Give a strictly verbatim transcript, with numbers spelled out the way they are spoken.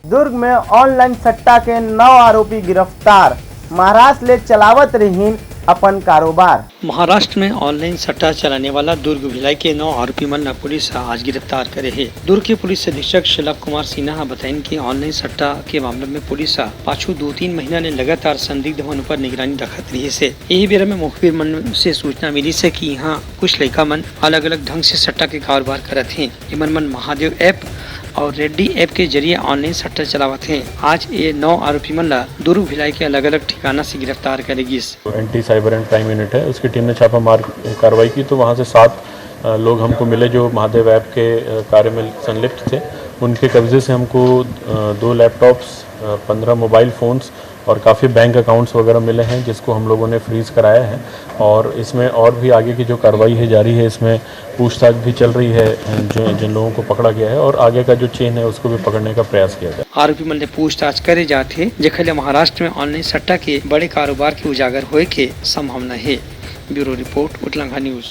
दुर्ग में ऑनलाइन सट्टा के नौ आरोपी गिरफ्तार, महाराष्ट्र ले चलावत रहिन अपन कारोबार। महाराष्ट्र में ऑनलाइन सट्टा चलाने वाला दुर्ग भिलाई के नौ आरोपी मन ला पुलिस ह आज गिरफ्तार करे हे। दुर्ग के पुलिस अधीक्षक शलभ कुमार सिन्हा ह बताइन कि ऑनलाइन सट्टा के मामला में पुलिस ह पाछू दो तीन महीना ले लगातार संदिग्ध मन ऊपर निगरानी रखत रहिस हे। यही बेरा में मुखबिर मन से सूचना मिलिस हे कि यहाँ कुछ लइका मन अलग-अलग ढंग से सट्टा के कारोबार करत हें। एमन मन महादेव ऐप और रेड्डी ऐप के जरिए ऑनलाइन सट्टा चलावत हें। आज ये नौ आरोपी मन ला दुर्ग भिलाई के अलग-अलग ठिकाना से गिरफ्तार करे गिस। Anti cyber and crime unit है, उसकी टीम ने छापामार कार्रवाई की तो वहाँ से सात, अ, लोग हमको मिले जो महादेव ऐप के, अ, कार्य में संलिप्त थे। उनके कब्जे से हमको, अ, दो लैपटॉप्स, अ, पन्द्रह मोबाइल फ़ोन्स और काफ़ी बैंक अकाउंट्स वगैरह मिले हैं, जिसको हम लोगों ने फ्रीज कराया है। और इसमें और भी आगे की जो कार्रवाई है जारी है, इसमें पूछताछ भी चल रही है, जो, जिन लोगों को पकड़ा गया है, और आगे का जो चेन है उसको भी पकड़ने का प्रयास किया जाए। आरोपी मन ले पूछताछ करे जात हे, जेखर ले महाराष्ट्र में ऑनलाइन सट्टा के बड़े कारोबार के उजागर होए के संभावना हे। Bureau report, Utlangha news.